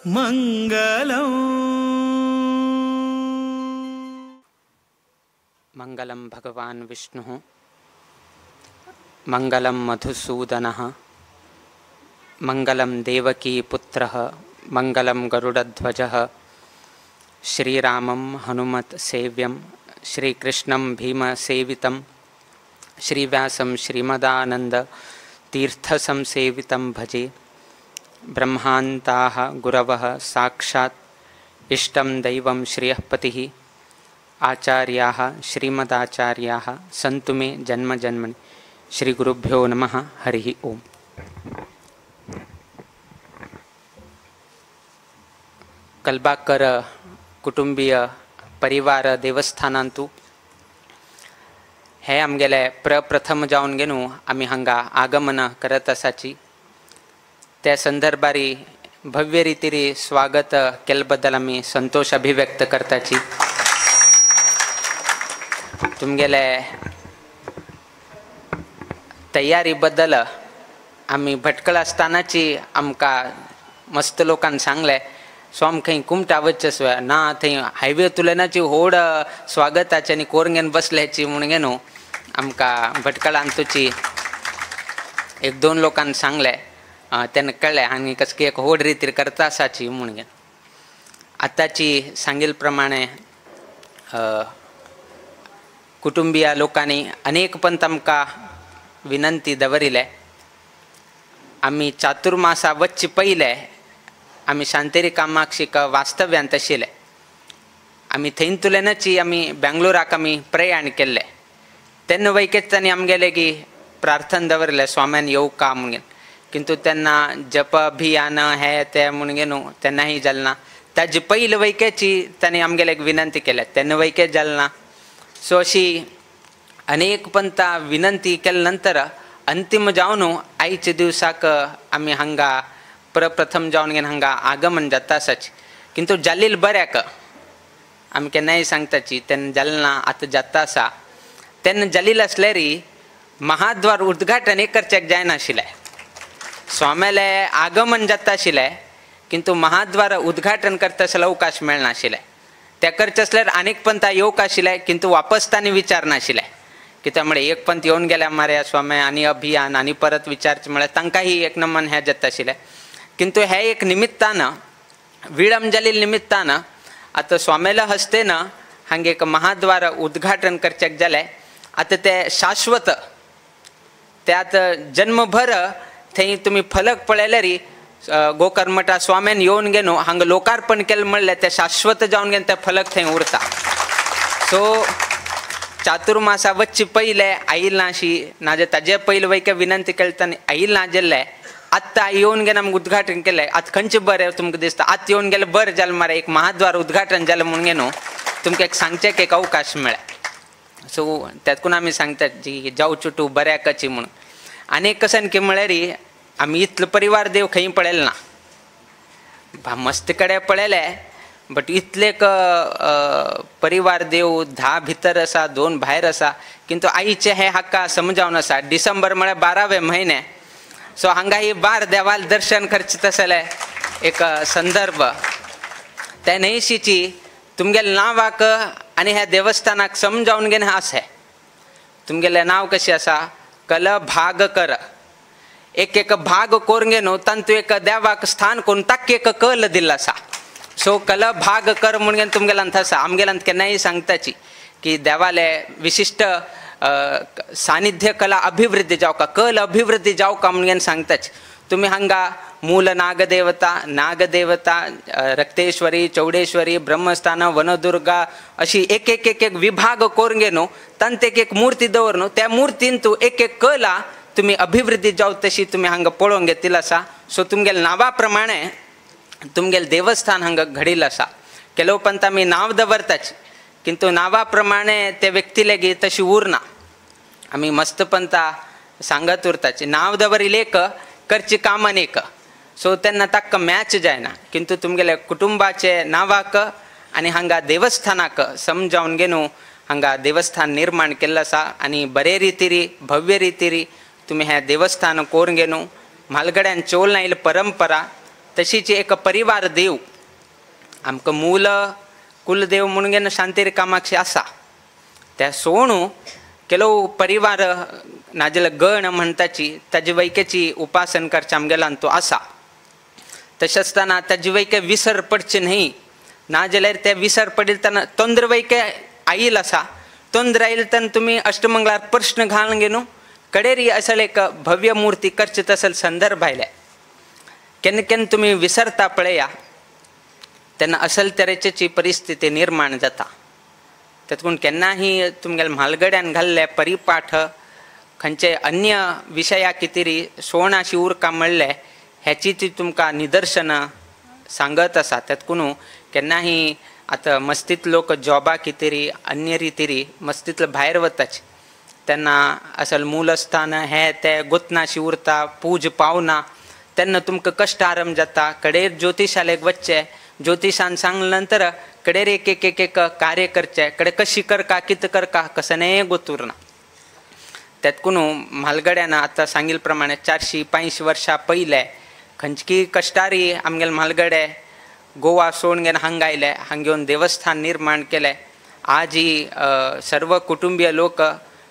मंगलम। मंगलम भगवान विष्णुः, मंगलम मधुसूदनः, मंगलम देवकी पुत्रः, मंगलम गरुडध्वजः, श्रीरामं हनुमत् सेव्यं, श्रीकृष्णं भीमसेवितं, श्रीव्यासं श्रीमदानंद तीर्थसंसेवितं भजे। ब्रह्मान्ताः गुरवः साक्षात् इष्टं दैवं श्रियःपतिः, आचार्याः श्रीमदाचार्याः सन्तु मे जन्म जन्मनि। श्री गुरुभ्यो नमः। हरिः ओम। कलबाकर कुटुंबीय परिवार देवस्थानांतु हे आमगेले प्रप्रथम जावन घेनु आमी हांगा आगमन करत आसाची। त्या संदर्भारी भव्य रीतिरी स्वागत केल्ले बद्दल आमी संतोष अभिव्यक्त करताची। तुमगेले तयारी बद्दल आमी भटकळ आसतानाची आमकां मस्त लोकान सांगलें, सो आमकां खंय कुमटा वचचें सुद्दां ना, थंय हायवे तुलनाची व्हड स्वागताची आनी कोरंगेन बसल्याची म्हूण न्हू आमकां भटकळान तुची एक दोन लोकान सांगलें, तेन्ना कळ्ळें आनी कसली एक व्हड रितीर करता आसाची म्हूण घेवन। आतांची सांगिल्ले प्रमाणे कुटुंबीय लोकांनी अनेक पंत आमकां विनंती दवरिले। आमी चातुर्मासा वच्चे पयले आमी शांतेरी कामाक्षीक वास्तव्यांत आशिल्ले। आमी थंयतुल्यानची आमी बेंगलोराक आमी प्रयाण केल्ले। तेन्ना वैकेच तांणी आमगेले की प्रार्थना दवरले स्वाम्यान येवका म्हणून, किंतु तेन्ना जप अभियान हे ते म्हणून न्हू तेन्नाय जालें ना। ताजे पयले वैकेची तांणी आमगेले एक विनंती केल्या, तेन्ना वैकेच जालें ना। सो अशी अनेक पंता विनंती केल्या नंतर अंतिम जावन आयच्या दिवसाक आमी हांगा प्रप्रथम जावन घेवन हांगा आगमन जाता आसाची। किंतु जालील बऱ्याक आमी केन्नाय सांगताची तेन्ना जालें ना आतां जाता आसा। तेन्ना जालील आसल्यारी महाद्वार उद्घाटन एक करच्याक जायनाशिल्लें, स्वाम्याले आगमन जाता आशिल्लें किंतु महाद्वार उद्घाटन करता आसल्यार अवकाश मेळनाशिल्लें। ते करचे आसल्यार आनीक पंता येवंक आशिल्लें किंतु वापस तांणी विचार नाशिल्लें, कित्याक म्हळ्यार एक पंत येवन गेल्या मारे स्वामी आनी अभियान आनी परत विचारचें म्हळ्यार तांकांय एक नमन हें जाता आशिल्लें। किंतु हे एक निमित्तान विळंब जाल्ले निमित्तान आतां स्वाम्याल्या हस्तेन हांगा एक महाद्वार उद्घाटन करच्याक जालें। आतां तें शाश्वत ते आतां जन्मभर थंय तुमी फलक पळयल्यार गोकर्मठा स्वाम्यान येवन घेवन हांगा लोकार्पण केलें म्हणल्यार तें शाश्वत जावन घेवन तें फलक थंय उरता। सो चातुर्मासा वच्चे पयले आयिल्ले अशी नाजाल्यार ताजे पयले वयके विनंती केली तांणी आयिल्ले ना जाल्ले आत्तां येवन घेवन आमकां उद्घाटन केलें। आतां खंयचें बरें तुमकां दिसता, आतां येवन गेलें बरें जालें मरे, एक महाद्वार उद्घाटन जालें म्हूण न्हू तुमकां एक सांगचें एक अवकाश मेळ्ळा। सो तेतकून आमी सांगतात जी जावं चुटू बऱ्याकची म्हणून। आनी एक कशें की म्हळ्यार आमी इतलो परिवार देव खंय पळयलें ना, मस्त कडेन पळयले बट इतले परिवार देव 10 भितर आसा 2 भायर आसा, किंतु आईचे हे हाका समजावन आसा। डिसेंबर म्हळ्यार 12वे म्हयने, सो हांगा ही बार देवाल दर्शन करचें तसले एक संदर्भ त्या न्हयशीची तुमगेले नांवाक आनी ह्या देवस्थानाक समजावन घेवन आसा। तुमगेलें नांव कशें आसा, कल भाग कर, एक एक भाग करून घेवन तांतू एक देवाक स्थान करून ताका एक कल दिल्लो आसा। सो कल भाग कर म्हणून घेवन तुमगेल्यान आसा। आमगेल्यान केन्नाय सांगताची की देवाले विशिश्ट सानिध्य कला अभिवृद्धी जावका, कल अभिवृद्धी जावका म्हणून घेवन सांगताची। तुमी हांगा मूल नागदेवता, नागदेवता, रक्तेश्वरी, चौडेश्वरी, ब्रह्मस्थान, वनदुर्गा अशी एक एक एक एक विभाग करून घेवन तांत एक एक मूर्ती दवर त्या मूर्तीन तूं एक एक कला तुमी अभिवृद्धी जाव तशी तुमी हांगा पळोवंक घेतिल्ली आसा। सो तुमगेले नांवा प्रमाणे तुमगेले देवस्थान हांगा घडिल्लें आसा। ಕೆಲವು पंत आमी नांव दवरताच किंतु नांवा प्रमाणे ते व्यक्ती लेगीत तशी उरना। आमी मस्त पंता सांगत उरताची नांव दवरिल्लें एक, करची कामां एक, सो तेन्ना ताका मॅच जायना। किंतु तुमगेले कुटुंबाचे नांवाक आनी हांगा देवस्थानाक समजावन घेवन हांगा देवस्थान निर्माण केल्लें आसा आनी बरे रितीरी भव्य रितीरी तुमी हें देवस्थान करून घेवन म्हालगड्यान चोल आयिल्ली परंपरा तशीच एक परिवार देव आमकां मूल कुलदेव म्हणून शांतेरी कामाक्षी आसा. त्या सोणू ಕೆಲವು परिवार नाजाल्यार गण म्हणटाची ताजे वैकेची उपासन करचे आमगेल्यान तो आसा. तशें आसतना ताजे वैके विसर पडचे न्ही, नाजाल्यार ते विसर पडिल्ले तेन्ना तोंद्र वैके आयल आसा, तोंद्र आयल तेन्ना तुमी अष्टमंगलार प्रश्न घालून घेवन कडेरी असल एक भव्य मूर्ती करचे तसल संदर्भ आयले. केन्ना केन्ना तुमी विसरता पळया तेन्ना असल तरेची परिस्थिती निर्माण जाता. तातूंत केन्नाही तुमगेले म्हालगड्यान घाल्ले परिपाठ खंयचे अन्य विशया कितेरी सोणाशी उरका म्हणले हेची ती तुमकां निदर्शनां सांगत आसा. तातूंत केन्नाही आतां मस्तीत लोक जॉबा कितेरी अन्य रितीरी मस्तीतले भायर वताच तेन्ना असल मूलस्थान हे ते गोतनाशी उरता, पूज पावना, तेन्ना तुमकां कश्ट आरंभ जाता. कडेर ज्योतिशालेक वचचें, ज्योतिशान सांगले नंतर कडेर एक एक एक एक कार्य करचें, कडे कशी करका कितें करका कसनेय गोत उरना. तेतकून म्हालगड्यान आतां सांगिल्ले प्रमाणे 400-500 वर्सां पयलें खंयची कश्टारी आमगेले म्हालगडे गोवा सोडून घेवन हांगा आयले, हांगा येवन देवस्थान निर्माण केलें. आजही सर्व कुटुंबीय लोक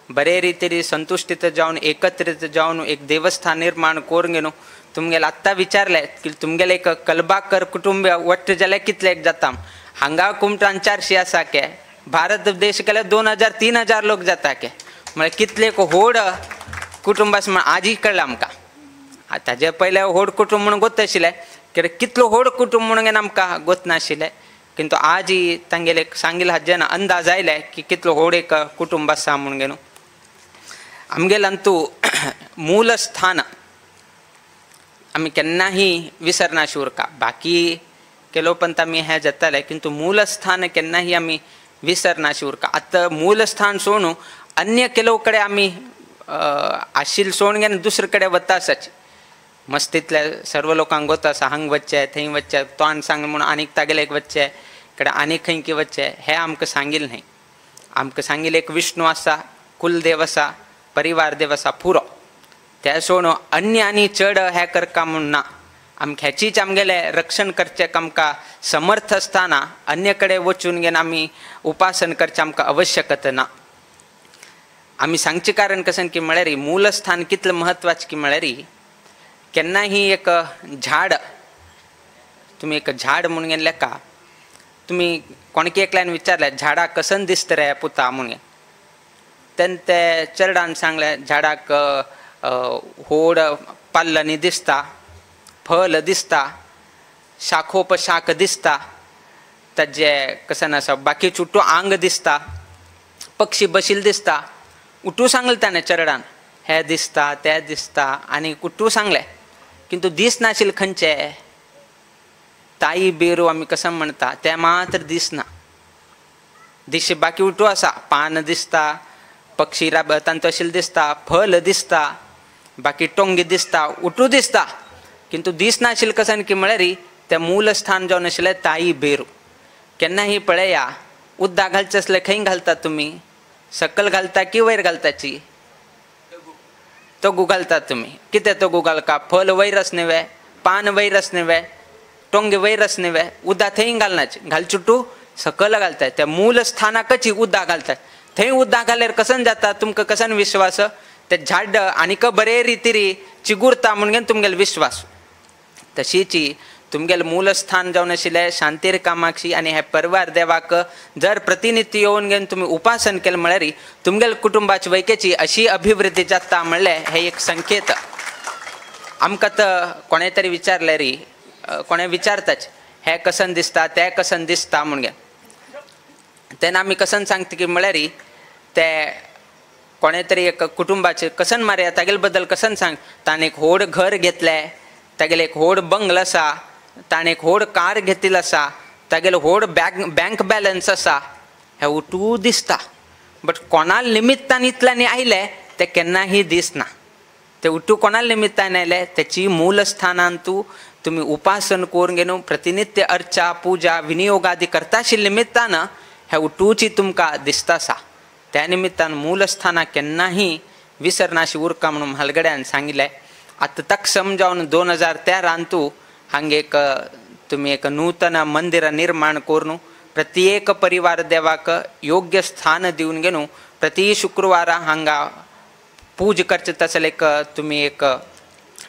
बरे रितीन संतुश्टीत जावन एकत्रित जावन एक देवस्थान निर्माण करून घेवन तुमगेले आत्तां विचारलें की तुमगेले एक कलबाकर कुटुंब वट्ट जाल्यार कितले एक जाता, हांगा कुमटान 400 आसा के, भारत देश केल्यार 2000-3000 लोक जाता के, म्हळ्यार कितले एक व्हड कुटुंब आसा म्हण आजय कळ्ळें आमकां. ताजे पयलें व्हड कुटुंब म्हणून गोत आशिल्लें, कित्याक कितलो व्हड कुटुंब म्हणून आमकां गोत नाशिल्लें, किंतु आजय तांगेले सांगिल्लें हाजें अंदाज आयले की कितलो व्हड एक कुटुंब आसा म्हणून घेवन. आमगेल्यान अंतू मूलस्थान आमी केन्नाही विसरनाशी उरका. बाकी केलो पण आमी हें जातालें, किंतु मूलस्थान केन्नाही आमी विसरनाशी उरका. आतां मूलस्थान सोडून अन्य केलो कडेन आमी आशिल्लें सोडून घेवन दुसरे कडेन वता आसाची. मस्तींतल्या सर्व लोकांक गोत आसा, हांगा वचचें थंय वचचें, तोंड सांगलें म्हणून आनीक तागेले एक वचचें, कडेन आनीक खंय की वचचें, हें आमकां सांगिल्लें न्हय. आमकां सांगिल्लें एक विष्णू आसा, कुलदेव आसा, परिवार देव आसा, पुरो. त्या सोडून अन्य आनी चड हें करका म्हूण ना. आमकां हेचीच आमगेलें रक्षण करचें आमकां समर्थ आसतना अन्य कडेन वचून घेवन आमी उपासन करचें आमकां आवश्यकता ना. आमी सांगचें कारण कशें की म्हळ्यार मूलस्थान कितलें म्हत्वाचें की म्हळ्यार केन्नाही एक झाड तुमी एक झाड म्हणून घेवन लेका तुमी कोणकी एकल्यान विचारलें झाडाक कसन दिसता रे पुता म्हणून, तेन्ना ते चेरडान सांगलें झाडाक होड पाल्लांनी दिसता, फल दिसता, शाखोपशाख दिसता, ताजे कसन आसा बाकी चुट्टो आंग दिसता, पक्षी बशील दिसता. उठू सांगलें ताणें चेरडान हें दिसता तें दिसता आनी कुट्टू सांगलें, किंतु दिसनाशिल्लें खंयचें ताई बेरू आमी कसं म्हणटा तें मात्र दिसना. दिश बाकी उठू आसा, पान दिसता, पक्षी राबतान तशें दिसता, फल दिसता, बाकी टोंगी दिसता, उठू दिसता, किंतु दिसनाशिल्लें कसन की म्हळ्यार तें मूलस्थान जावन आशिल्लें ताई बेरू. केन्नाही पळया उद्दां घालचें आसलें खंय घालता तुमी, सकल घालता की वयर घालताची? तगू घालता तुमी. कितें तगू घालका? फल वयर आसने वे, पान वयर आसने वे, टोंगे वयर आसने वे, उद्दां थंय घालनाची, घालचो तूं सकल घालताय, त्या मूलस्थानाकच उद्दां घालतात. थंय उद्दां घाल्यार कसन जाता तुमकां कसन विश्वास, ते झाड आनीक बरे रितीरी चिगुरता म्हणून तुमगेलो विश्वास. तशीच तुमगेलें मूलस्थान जावन आशिल्लें शांतीर कामाक्षी आनी हे परवार देवाक जर प्रतिनिधी येवन घेवन तुमी उपासन केलें म्हळ्यार तुमगेले कुटुंबाची वैकेची अशी अभिवृद्धी जाता म्हणलें हें एक संकेत. आमकां तर कोणें तरी विचारलें री, कोणें विचारताच हें कसन दिसता तें कसन दिसता म्हणून, तेन्ना आमी कसन सांगता की म्हळ्यार ते कोणें तरी एक कुटुंबाचें कसन मारया तागेले बद्दल कसन सांग, ताणें एक व्हड घर घेतलें, तागेलें एक व्हड बंगलो आसा, ताणें एक व्हड कार घेतिल्लो आसा, तागेलो व्हड बँक बॅलन्स आसा, हें उठू दिसता. बट कोणा निमित्तान इतल्यांनी आयलें तें केन्नाही दिसना. ते उठू कोणा निमित्तान आयलें तेची मूलस्थानान तूं तुमी उपासन करून घेवन प्रतिनित्य अर्चा पुजा विनियोग आदी करता आशिल्ल्या निमित्तान हें उठूची तुमकां दिसता आसा. त्या निमित्तान मूलस्थानाक केन्नाही विसरनाशी उरका म्हणून म्हालगड्यान सांगिल्लें. आतां तक समजावन 2013 तूं हांगा एक तुमी एक नूतन मंदिर निर्माण करून प्रत्येक परिवार देवाक योग्य स्थान दिवन घेवन प्रति शुक्रवारा हांगा पूज करचे तसले एक तुमी एक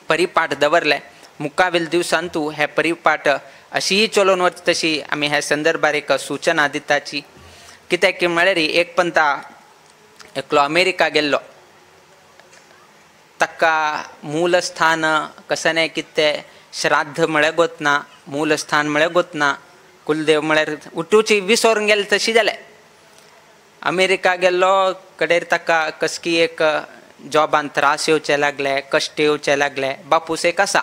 परिपाठ दवरले. मुखावेल दिवसांतू हे परिपाठ अशीय चलोवन वच तशी आमी ह्या संदर्भार एक सूचना दिताची. कित्याक की म्हळ्यार एक पंता एकलो अमेरिका गेल्लो, ताका मूलस्थान कसने कितें श्राद्ध म्हळ्यार गोतना, मूलस्थान म्हळ्यार गोतना, कुलदेव म्हळ्यार उठूची विसरून गेले तशी जालें. अमेरिका गेल्लो कडेर ताका कसकी एक जॉबान त्रास येवचे लागले, कश्ट येवचे लागले. बापूस एक आसा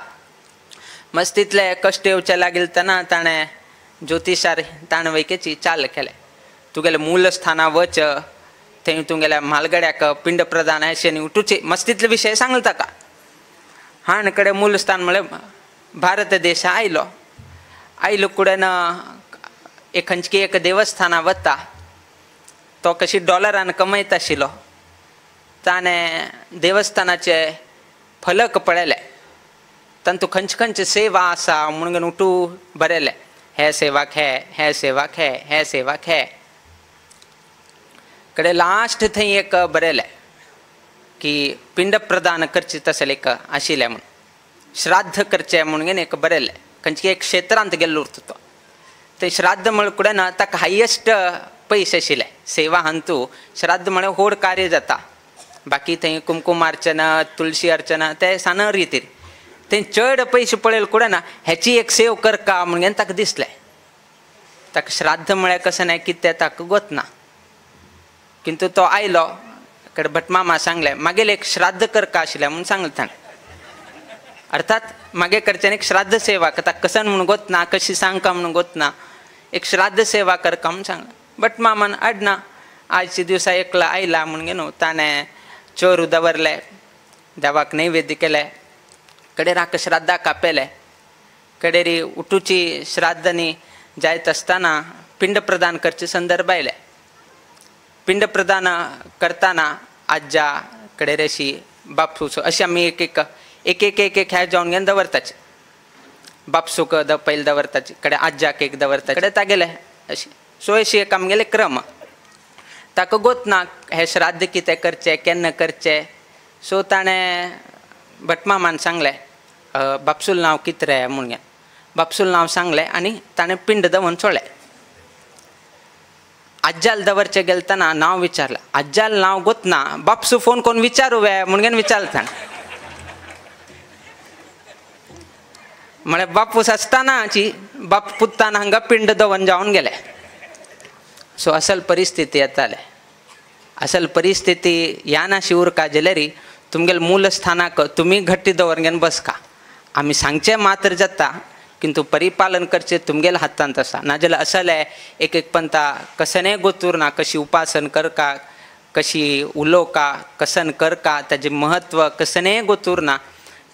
मस्त तितले कश्ट येवचे लागले तेन्ना ताणें ज्योतिशार ताणें वैकेची चाल केलें, तुगेलें मूलस्थाना वच, थंय तुगेल्या म्हालगड्याक पिंड प्रदान अशें न्ही उठूचे मस्त तितले विशय सांगले ताका. हाण कडेन मूलस्थान म्हळ्यार भारत देशा आयलो, आयलो कुडेन एक खंयची एक देवस्थाना वता, तो कशी डॉलरान कमयत आशिल्लो. ताणें देवस्थानाचे फलक पळयले, तांतू खंयचे खंयचे सेवा आसा म्हणून उठू बरयले, हे सेवाक हे, हे सेवाक हे, हे सेवाक हे. कडे लास्ट थंय एक बरयलें की पिंड प्रदान करचें तसलें एक आशिल्लें म्हूण, श्राद्ध करचें म्हणून एक बरयलें. खंयचे एक क्षेत्रांत गेल्लो उरता तो, थंय श्राद्ध म्हळ्यार कडेन ताका हायेस्ट पयशे आशिल्ले. सेवा हांतू श्राद्ध म्हळ्यार व्हड कार्य जाता, बाकी थंय कुमकुमार्चना तुलसी अर्चना ते सान रितीर थंय चड पयशे पळयले कडेन हेची एक सेव करका म्हणून ताका दिसलें. ताका श्राद्ध म्हळ्यार कशें न्हय कितें ताका गोतना, किंतु तो आयलो कडे भटमामा सांगलें मागेले एक श्राद्ध करका आशिल्लें म्हणून सांगलें ताणें. अर्थात मागे करच्यान एक श्राद्ध सेवा ताका कसन म्हणून गोतना, कशी सांगका म्हणून गोतना, एक श्राद्ध सेवा करका म्हणून सांगलें. भटमामान आडना आजच्या दिवसा एकला आयला म्हणून न्हू ताणें चोरू दवरले, देवाक नैवेद्य केले, कडेर हाका श्राद्धा कापेले. कडेरी उठूची श्राद्धांनी जायत आसतना पिंड प्रदान करचे संदर्भ आयले. पिंड प्रदान करतना आज्जा कडेर अशी बापसूचो अशी आमी एक एक एक एक एक एक ह्या जावन घेवन दवरताचे, बापसूक the पयले दवरताचे, कडे आज्जाक एक दवरताचे, कडे तागेले अशी सो अशी एक आमगेले क्रम. ताका गोतना हें श्राद्ध कितें करचें केन्ना करचें. सो ताणें भटमामान सांगलें बापसूल नांव कितें रे म्हणून, बापसूल नांव सांगलें आनी ताणें पिंड दवरून सोडलें. आज्जाल दवरचें गेलतना नांव विचारलें, आज्जाल नांव गोतना बापसू फोन कोण विचारू वे म्हणून विचारलें ताणें. म्हळ्यार बापूस आसतनाची बाप पुत्तान हांगा पिंड दवरून जावन गेले. सो असल परिस्थिती येताले, असल परिस्थिती ह्या नाशी उरका जाल्यार तुमगेले मूलस्थानाक तुमी घट्टी दवर घेवन बसका. आमी सांगचें मात्र जाता किंतु परिपालन करचें तुमगेल्या हातांत आसा. नाजाल्यार असलें एक एक पंता कसनें गोतूर ना, कशी उपासन करका, कशी उलोवका, कसन करका, ताजें म्हत्व कसनें गोतूर ना.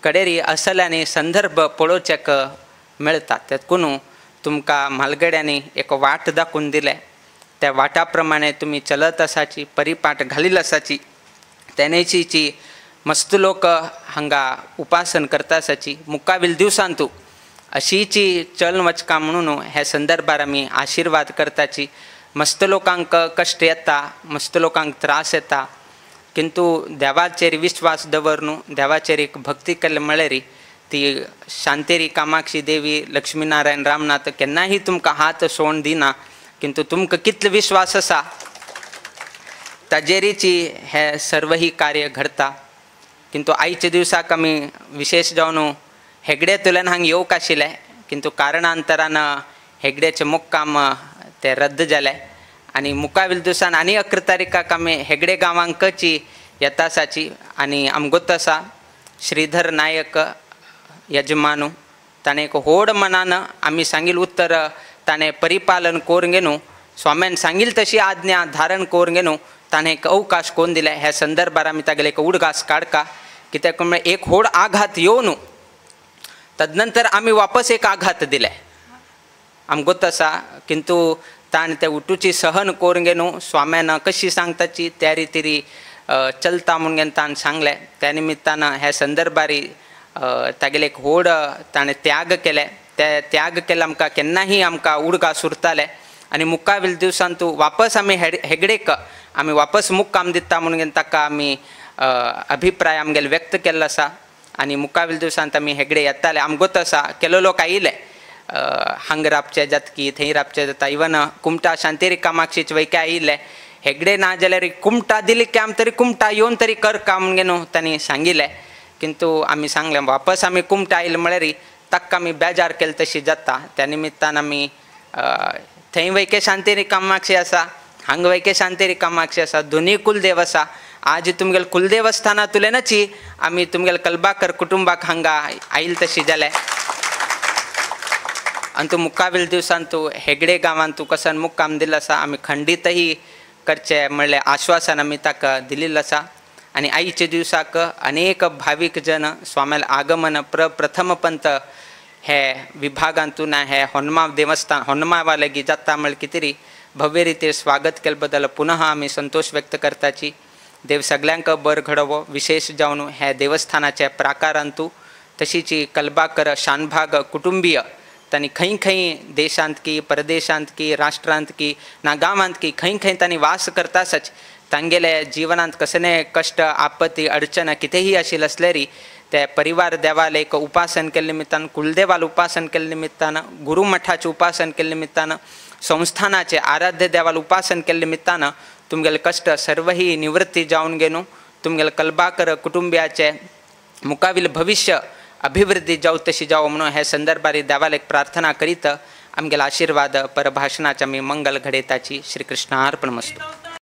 कडेरी असल्यांनी संदर्भ पळोवच्याक मेळटा. तेतून तुमकां म्हालगड्यांनी एक वाट दाखोवन दिलें, त्या वाटा प्रमाणे तुमी चलत आसाची, परिपाठ घालील आसाची, तेनेचीची मस्त लोक हांगा उपासन करता आसाची. मुखावेल दिवसांतू अशीची चल वचका म्हणून ह्या संदर्भार आमी आशिर्वाद करताची. मस्त लोकांक कश्ट येता, मस्त लोकांक त्रास येता, किंतु देवाचेर विश्वास दवरून देवाचेर एक भक्ती केल्ले म्हळ्यार ती शांतेरी कामाक्षी देवी लक्ष्मीनारायण रामनाथ केन्नाही तुमकां हात सोडून दिना. किंतु तुमकां कितलो विश्वास आसा ताजेरीची हे सर्वही कार्य घडता. किंतु आयच्या दिवसाक आमी विशेष जावन हेगडे तुल्यान हांगा येवंक आशिल्लें, किंतु कारणांतरान हेगड्याचें मुक्काम ते रद्द जालें आनी मुखावेल दिवसान आनी 11 तारखाक आमी हेगडे गांवांकची येता आसाची. आनी आमगोत आसा श्रीधर नायक यजमानू, ताणें एक व्हड मनान आमी सांगील उत्तर ताणें परिपालन करून घेवन स्वाम्यान सांगील तशी आज्ञा धारण करून घेवन ताणें एक अवकाश कोण दिले. ह्या संदर्भार आमी तागेले एक उडगास काडका, कित्याक म्हळ्यार एक व्हड आघात येवन तदनंतर आमी वापस एक आघात दिले आमगोत आसा. किंतु ताणें ते उठूची सहन करून घेवन स्वाम्यान कशी सांगताची त्या रितीरी चलता म्हणून ताणें सांगलें. त्या निमित्तान ह्या संदर्भारी तागेले एक व्हड ताणें त्याग केले ते त्याग केले आमकां केन्नाही आमकां उडगास उरताले आनी मुखावेल दिवसान तूं वापस आमी हेगडेक आमी वापस मुक्काम दिता म्हणून ताका आमी अभिप्राय आमगेले व्यक्त केल्लो आसा आनी मुखावेल दिवसांत आमी हेगडे येताले आमगोत आसा केलो लोक आयिल्ले हांगा राबचे जातकी थंय राबचे जाता इवन कुमटा शांतेरी कामाक्षीच वैके आयिल्ले हेगडे ना जाल्यार कुमटा दिली काम तरी कुमटा येवन तरी कर काम म्हणून न्हू तांणी सांगिल्लें किंतु आमी सांगलें वापस आमी कुमटा आयले म्हळ्यार ताका आमी बेजार केले तशी जाता त्या निमित्तान आमी थंय वैके शांतेरी कामाक्षी आसा हांगा वैके शांतेरी कामाक्षी आसा दोनूय कुलदेव आसा आज तुमगेले कुलदेवस्थानांतल्यानच आमी तुमगेले कलबाकर कुटुंबाक हांगा आयल तशी जालें आनी तूं मुखावेल दिवसान तूं हेगडे गांवांत तूं कसन मुक्काम दिल्लो आसा आमी खंडीतही करचें म्हणलें आश्वासन आमी ताका दिल्लें आसा आनी आयच्या दिवसाक अनेक भावीक जन स्वाम्याल आगमन प्रथम पंत हे विभागांतून ना हे होन्माव देवस्थान होन्मावा लागीं जाता म्हळ्यार कितें भव्य रितीर स्वागत केले बद्दल पुनः आमी संतोश व्यक्त करताची। देव सगळ्यांक बर घडोवो विशेष जावन हे देवस्थानाच्या प्राकारांतू तशीच कलबाकर शानभाग कुटुंबीय तांणी खंय खंय देशांत की परदेशांत की राष्ट्रांत की ना गांवांत की खंय खंय तांणी वास करतासच तांगेले जिवनांत कसले कश्ट आपत्ती अडचण कितेंही आशिल्लें आसल्यारी ते परिवार देवाल एक उपासन केल्ले निमित्तान कुलदेवाल उपासन केल्ले निमित्तान गुरुमठाचें उपासन केल्ले निमित्तान संस्थानाचे आराध्य देवाल उपासन केल्ले निमित्तान तुमगेले कश्ट सर्वही निवृत्ती जावन घेनु तुमगेले कलबाकर कुटुंबियाचे मुखाविल भविष्य अभिवृद्धी जावं तशी जावं म्हणून हे संदर्भार देवाल एक प्रार्थना करीत आमगेले आशीर्वाद परभाषणाचे आमी मंगल घडयताची। श्रीकृष्णार्पणमस्तु।